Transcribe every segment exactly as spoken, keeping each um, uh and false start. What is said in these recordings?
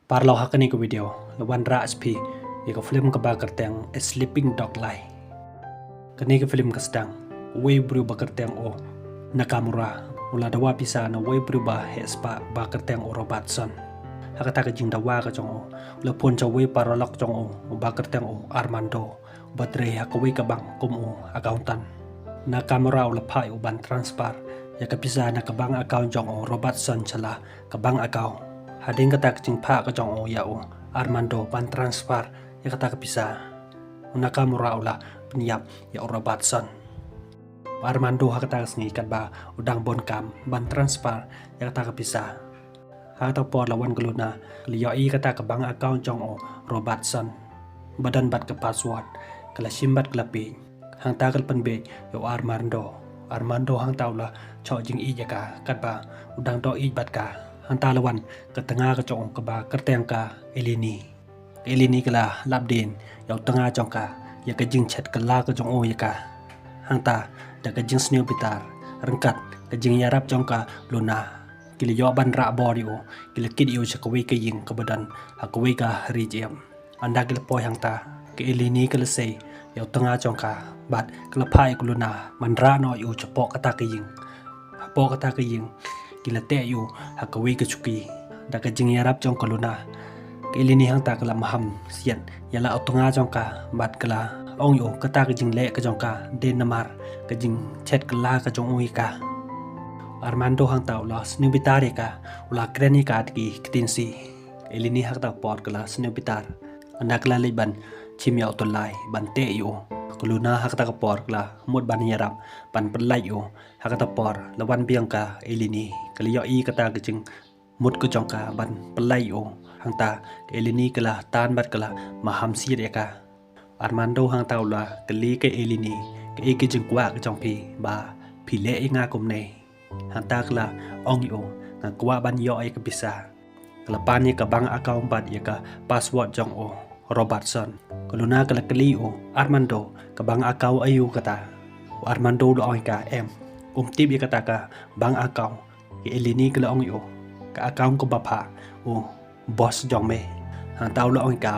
Paralok, ha kane ka video la wanrah sha phi ïa ka film kaba kyrteng A Sleeping Dog Lies. Kane ka film ka sdang uwei u briew ba kyrteng u Nakamura u la dawa pisa na uwei u briew ba heh spah ba kyrteng u Robertson. Ha kata ka jingdawa ka jong u, u la phone sha uwei u paralok jong u uba kyrteng u Armando, uba trei ha kawei ka bank kum u accountant. Nakamura u la phah ïa u ban transfer ïa ka pisa na ka bank account jong u Robertson sha la ka bank account. Hadien kata ka jingphah ka jong u ïa u Armando ban transfer ïa kata ka pisa, u Nakamura u la pynïap ïa u Robertson. U Armando ha kata ka sngi katba u dang bun kam ban transfer ïa kata ka pisa, ha kata ka por la wan ka Luna, ka la ïohi ïa kata ka bank account jong u Robertson ba don bad ka password. Ka la shim bad ka la peit. Hangta ka la pynbeit ïa u Armando. Armando hangta u la shoh jingïeit ïa ka katba u dang doh ïeit bad ka. Hangta la wan ka tnga ka jong u kaba kyrteng ka Eleni. Ka Eleni ka la lap dien ïa u tnga jong ka ïa ka jingchet kylla ka jong u ïa ka. Hangta da ka jingsniew bitar ryngkat ka jingïarap jong ka Luna, ki la ïoh ban rah bor ïa u. Ki la kit ïa u sha kawei ka ïing kaba don ha kawei ka ri jyep. Ynda ki la poi hangta, ka Eleni ka la sei ïa u tnga jong ka bad ka la phah ïa ka Luna ban rah noh ïa u shapoh kata ka ïing. Hapoh kata ka ïing ki la teh ïa u ha kawei ka shuki. Da ka jingïarap jong ka Luna, ka Eleni hangta ka la maham siat ïa la u tnga jong ka bad ka la ong ïa u kata ka jingleh ka jong ka dei namar ka jingchet kylla ka jong u ïa ka. Armando hangta u la sniew bitar ïa ka, u la kren ïa ka da ki ktien Sing. Eleni ha kata ka por ka la sniew bitar. Ynda ka la leit ban shim ïa u tyllai ban teh ïa u, ka Luna ha kata ka por ka la mut ban ïarap ban pyllait ïa u. Ha kata ka por la wan biang ka Eleni, ka la ïohi ïa kata ka jingmut ka jong ka ban pyllait ïa u. Hangta ka Eleni ka la tan bad ka la maham siat ïa ka. Armando hangta u la kylli ka Eleni, kaei ka jingkwah ka jong phi ba phi leh ïa nga kumne? Hangta ka la ong ïa u, nga kwah ban ïoh ïa ka pisa. Ka la pan ïa ka bank account bad ïa ka password jong u Robertson. Ka Luna ka la kylli ïa u, Armando, ka bank account aïu kata? U Armando u la ong ïa ka, em, um tip ïa kata ka bank account. Ka Eleni ka la ong ïa u, ka account kaba phah u boss jong me. Hangta u la ong ïa ka,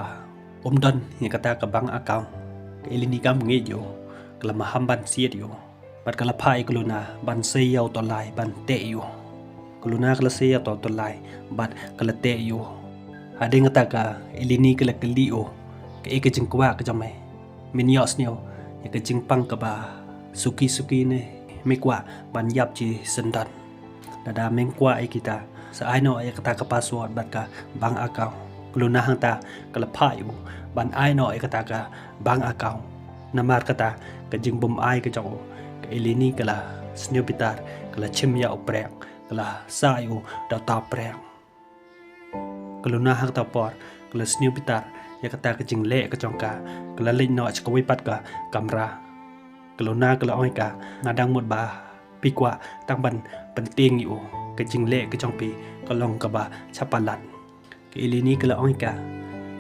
um don ïa kata ka bank account. Ka Eleni kam ngeit ïa u, ka la maham ban siat ïa u. Bad ka la phah ïa ka Luna ban sei ïa u tyllai ban teh ïa u. Ka Luna ka la sei ïa u tyllai bad ka la teh ïa u. Hadien kata ka Eleni ka la kylli ïa u, kaei ka jingkwah ka jong me? Men ïohsngew ïa ka jingpang kaba suki suki ne me kwah ban ïap shisyndon? Lada mem kwah ïa kita, sa ai noh ïa kata ka password bad ka bank account. Ka Luna hangta ka la phah ïa u ban ai noh ïa kata ka bank account. Namar kata ka jingbym ai ka jong u, ka Eleni ka la sniew bitar, ka la shim ïa u prek, ka la sah ïa u da uta u prek. Ka Luna ha kata ka por ka la sniew bitar ïa kata ka jingleh ka jong ka, ka la leit noh sha kawei pat ka kamra. Ka Luna ka la ong ïa ka, nga dang mut ba phi kwah tang ban pyntieng ïa u, ka jingleh ka jong phi ka long kaba sha palat. Ka Eleni ka la ong ïa ka,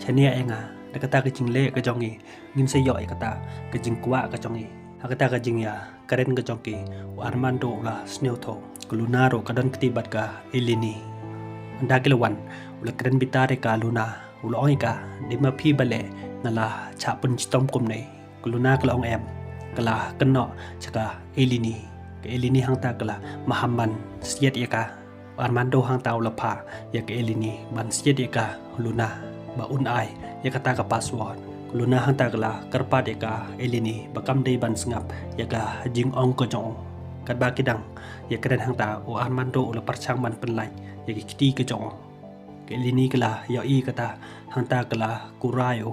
shaniah ïa nga, da kata ka jingleh ka jong ngi ngin sa ïoh ïa kata ka jingkwah ka jong ngi. Ha kata ka jingïakren ka jong ki, u Armando u la sniew thoh. Ka Luna ruh ka don kti bad ka Eleni. Ynda ki la wan, u la kren bitar ïa ka Luna, u la ong ïa ka, dei ma phi balei nga la shah pynshitom kumne? Ka Luna ka la ong, em, ka la kynnoh sha ka Eleni. Ka Eleni hangta ka la maham ban siat ïa ka. U Armando hangta u la phah ïa ka Eleni ban siat ïa ka Luna ba un ai ïa kata ka password. Ka Luna hangta ka la kyrpad ïa ka Eleni ba kam dei ban sngap ïa ka jingong ka jong u. Katba ki dang ïakren hangta, u Armando u la pyrshang ban pynlait ïa ki kti ka jong u. Ka Eleni ka la ïohi kata, hangta ka la kura ïa u.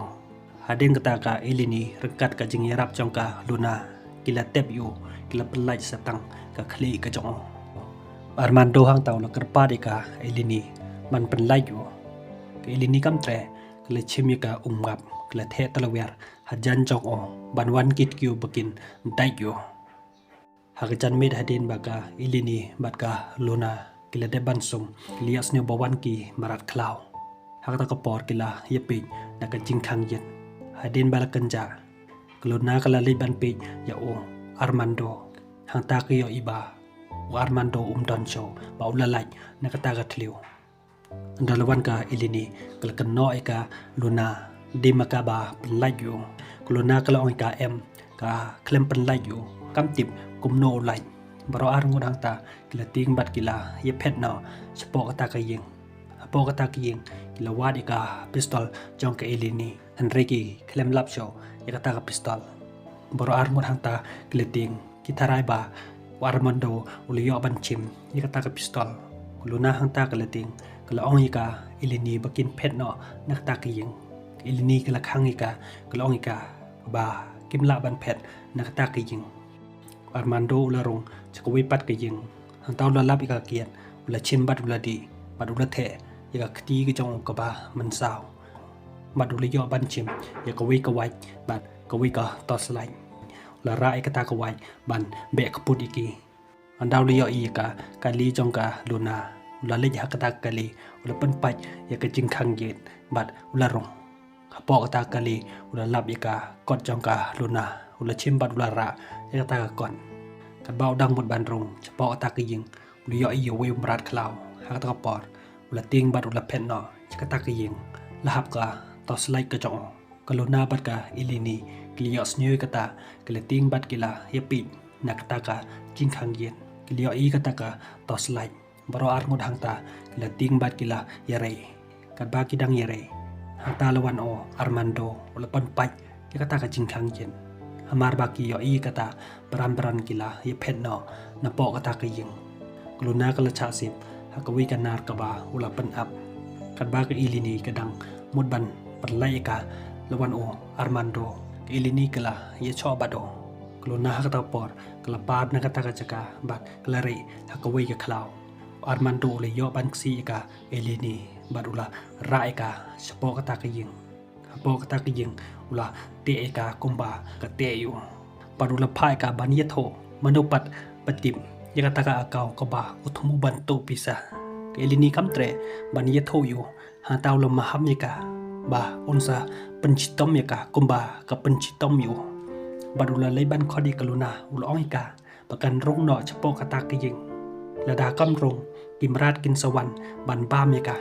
Hadien kata ka Eleni ryngkat ka jingïarap jong ka Luna, ki la tep ïa u, ki la pynlait sa tang ka khlieh ka jong u. Armando hangta u la kyrpad ïa ka Eleni ban pynlait ïa u. Ka Eleni kam treh, ka la shim ïa ka umngap, ka la theh talawer hajan jong u ban wan kit kiew ba kin dait ïa u. Ha ka janmiet hadien ba ka Eleni bad ka Luna ki la dep ban sum, ki la ïohsngew ba wan ki mrad khlaw. Ha kata ka por ki la ïapeit da ka jingkhang ïit. Hadien ba la kynjah, ka Luna ka la leit ban peit ïa u Armando. Hangta ka ïohi ba u Armando um don shuh, ba u la lait na kata ka thliew. Ynda la wan ka Eleni, ka la kynnoh ïa ka Luna, dei ma ka ba pynlait ïa u. Ka Luna ka la ong ïa ka, em, ka khlem pynlait ïa u. Kam tip kumno u lait. Baroh ar ngut hangta ki la tieng bad ki la ïaphet noh shapoh kata ka ïing. Hapoh kata ka ïing ki la wad ïa ka pistol jong ka Eleni. Hynrei ki khlem lap shuh ïa kata ka pistol. Baroh ar ngut hangta ki la tieng, ki tharai ba u Armando u la ïoh ban shim ïa kata ka pistol. Ka Luna hangta ka la tieng, ka la ong ïa ka Eleni ba kin phet noh na kata ka ïing. Ka Eleni ka la khang ïa ka, ka la ong ïa ka ba kim lah ban phet na kata ka ïing. Armando u la rung sha kawei pat ka ïing. Hangta u la lap ïa ka gate, u la shim bad u la dih, bad u la theh ïa ka kti ka jong u kaba mynsaw. Bad u la ïoh ban shim ïa kawei ka wait bad kawei ka torchlight. U la rah ïa kata ka wait ban beh kput ïa ki. Ynda u la ïohi ïa ka kali jong ka Luna, u la leit ha kata ka kali, u la pynpait ïa ka jingkhang gate bad u la rung. Hapoh kata ka kali u la lap ïa ka kot jong ka Luna, u la shim bad u la rah ïa kata ka kot. Katba u dang mut ban rung shapoh kata ka ïing, u la ïohi ïa uwei u mrad khlaw. Ha kata ka por u la tieng bad u la phet noh sha kata ka ïing, la hap ka torchlight ka jong u. Ka Luna bad ka Eleni ki la ïohsngew ïa kata, ki la tieng bad ki la ïapeit na kata ka jingkhang gate. Ki la ïohi kata ka torchlight. Baroh ar ngut hangta ki la tieng bad ki la ïarei. Katba ki dang ïarei, hangta la wan u Armando, u la pynpait ïa kata ka jingkhang gate. Hamar ba ki ïohi kata, bran bran ki la ïaphet noh napoh kata ka ïing. Ka Luna ka la shah sip ha kawei ka nar kaba u la pynap. Katba ka Eleni ka dang mut ban pynlait ïa ka, la wan u Armando. Ka Eleni ka la ïashoh bad u. Ka Luna ha kata ka por ka la pad na kata ka jaka bad ka la rieh ha kawei ka khlaw. Armando u la ïoh ban ksih ïa ka Eleni bad u la rah ïa ka shapoh kata ka ïing. Hapoh kata ka ïing u la teh ïa ka kumba ka teh ïa u. Bad u la phah ïa ka ban ïathuh, mano pat ba tip ïa kata ka account kaba u thmu ban tuh pisa. Ka Eleni kam treh ban ïathuh ïa u, hangta u la maham ïa ka ba un sa pynshitom ïa ka kumba ka pynshitom ïa u. Bad u la leit ban khot ïa ka Luna, u la ong ïa ka ba kan rung noh shapoh kata ka ïing. Lada kam rung, ki mrad kin sa wan ban bam ïa ka.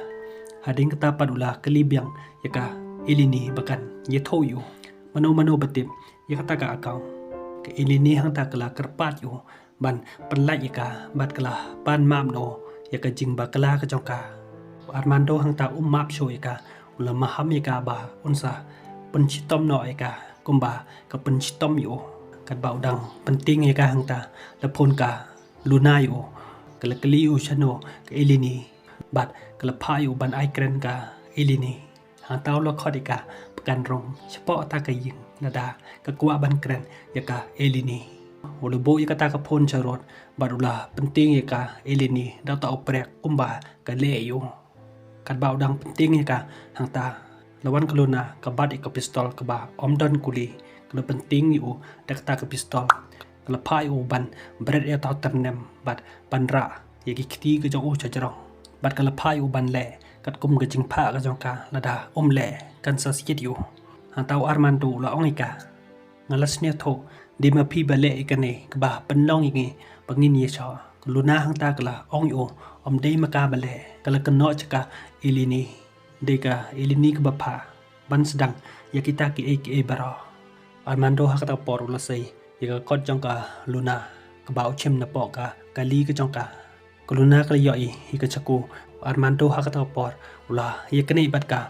Hadien kata pat u la kylli biang ïa ka Eleni ba kan ïathuh ïa u, mano mano ba tip ïa kata ka account. Ka Eleni hangta ka la kyrpad ïa u ban pynlait ïa ka bad ka la pan map noh ïa ka jingbakla ka jong ka. Armando hangta um map shuh ïa ka, u la maham ïa ka ba un sa pynshitom noh ïa ka kumba ka pynshitom ïa u. Katba u dang pyntieng ïa ka hangta, la phone ka Luna ïa u. Ka la kylli ïa u shano ka Eleni bad ka la phah ïa u ban ai kren ka Eleni. Hangta u la khot ïa ka ba kan rung shapoh kata ka ïing lada ka kwah ban kren ïa ka Eleni. U la buh ïa kata ka phone sharud bad u la pyntieng ïa ka Eleni da uta u prek kumba ka leh ïa u. Katba u dang pyntieng ïa ka hangta, la wan ka Luna ka bat ïa ka pistol kaba ym don kuli, ka la pyntieng ïa u da kata ka pistol. Ka la phah ïa u ban bret ïa uta u tyrnem bad ban rah ïa ki kti ka jong u sha jrong. Bad ka la phah ïa u ban leh katkum ka jingphah ka jong ka, lada um leh kan sa siat ïa u. Hangta u Armando u la ong ïa ka, nga la sngewthuh, dei ma phi ba leh ïa kane kaba pynlong ïa ngi ba ngin ïashoh. Ka Luna hangta ka la ong ïa u, ym dei ma ka ba leh, ka la kynnoh sha ka Eleni. Dei ka Eleni kaba phah ban sdang ïa kita kiei kiei baroh. Armando ha kata ka por u la sei ïa ka kot jong ka Luna kaba u shim napoh ka kali ka jong ka. Ka Luna ka la ïohi ïa ka chaku. Armando ha kata ka por u la ïaknieh bad ka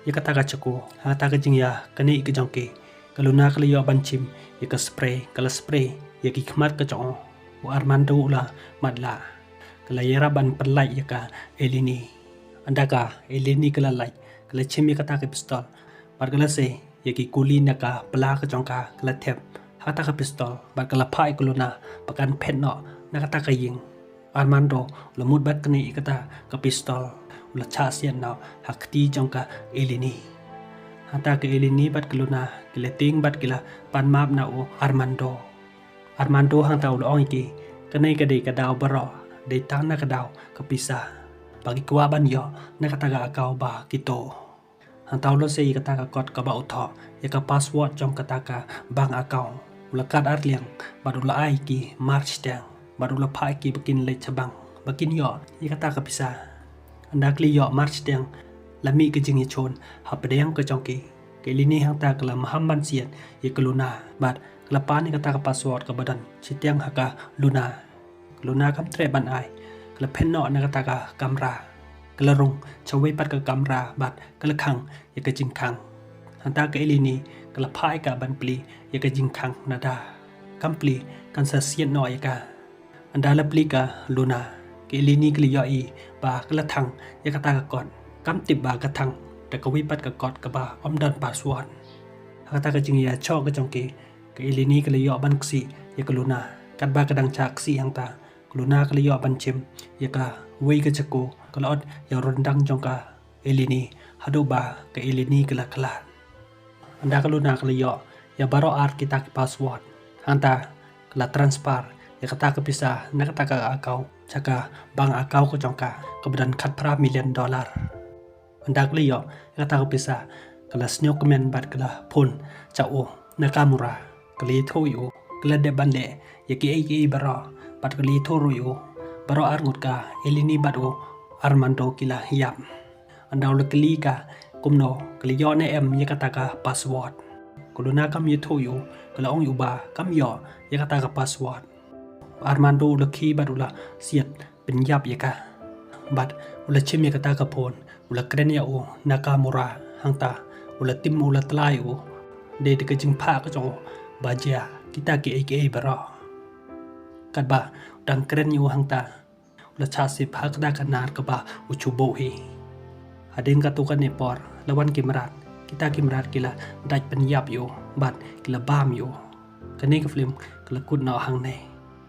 ïa kata ka chaku. Ha kata ka jingïaknieh ka jong ki, ka Luna ka la ïoh ban shim ïa ka spray, ka la spray ïa ki khmat ka jong u. U Armando u la matlah. Ka la ïarap ban pynlait ïa ka Eleni. Ynda ka Eleni ka la lait, ka la shim ïa kata ka pistol bad ka la sei ïa ki kuli na ka pla ka jong ka, ka la thep ha kata ka pistol bad ka la phah ïa ka Luna ba kan phet noh na kata ka ïing. Armando u la mut ban knieh ïa kata ka pistol, u la shah siat noh ha kti jong ka Eleni. Hangta ka Eleni bad ka Luna ki la tieng bad ki la pan map na u Armando. Armando hangta u la ong ïa ki, kane ka dei ka daw baroh, dei tang na ka daw ka pisa ba ki kwah ban ïoh na kata ka account ba ki tuh. Hangta u la sei ïa kata ka kot kaba u thoh ïa ka password jong kata ka bank account. U la kat ar liang bad u la ai ïa ki mar shiteng bad u la phah ïa ki ba kin leit sha bank ba kin ïoh ïa kata ka pisa. Ynda ki la ïoh mar shiteng, la mih ka jingïashun hapdeng ka jong ki. Ka Eleni hangta ka la maham ban siat ïa ka Luna bad ka la pan ïa kata ka password kaba don shiteng ha ka Luna. Ka Luna kam treh ban ai, ka la phet noh na kata ka kamra. Ka la rung shawei pat ka kamra bad ka la khang ïa ka jingkhang. Hangta ka Eleni ka la phah ïa ka ban plie ïa ka jingkhang, nada kam plie kan sa siat noh ïa ka. Ynda la plie ka Luna, ka Eleni ka la ïohi ba ka la thang ïa kata ka kot. Kam tip ba ka thang da kawei pat ka kot kaba ym don password. Ha kata ka jingïashoh ka jong ki, ka Eleni ka la ïoh ban ksih ïa ka Luna. Katba ka dang shah ksih hangta, ka Luna ka la ïoh ban shim ïa kawei ka jakku, ka la ot ïa u ryndang jong ka Eleni, haduh ba ka Eleni ka la khlad. Ynda ka Luna ka la ïoh ïa baroh ar kita ki password, hangta ka la transfer ïa kata ka pisa na kata ka account sha ka bank account ka jong ka, kaba don khatphra million dollar. Ynda ka la ïoh ïa kata ka pisa, ka la sngewkmen bad ka la phone sha u Nakamura. Ka la ïathuh ïa u, ka la dep ban leh ïa kiei kiei baroh, bad ka la ïathuh ruh ïa u, baroh arngut ka Eleni bad u Armando ki la ïap. Ynda u la kylli ka kumno ka la ïoh ne em ïa kata ka password, ka Luna kam ïathuh ïa u, ka la ong ïa u ba kam ïoh ïa kata ka password. Armando u la khie bad u la siat pynïap ïa ka. Bad u la shim ïa kata ka phone, u la kren ïa u Nakamura, hangta u la tim, u la tla ïa u. Dei da ka jingphah ka jong u ba jia kita kiei kiei baroh. Katba u dang kren ïa u hangta, u la shah sip ha kata ka nar kaba u shu buh hi. Hadien katto katne por la wan ki mrad, kita ki mrad ki la dait pynïap ïa u bad ki la bam ïa u. Kane ka film ka la kut noh hangne.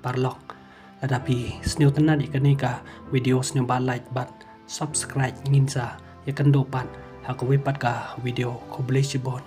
Paralok, lada phi sngewtynnad ïa kane ka video, sngewbha like bad subscribe, ngin sa ïakynduh pat ha kawei pat ka video. Khublei shibun.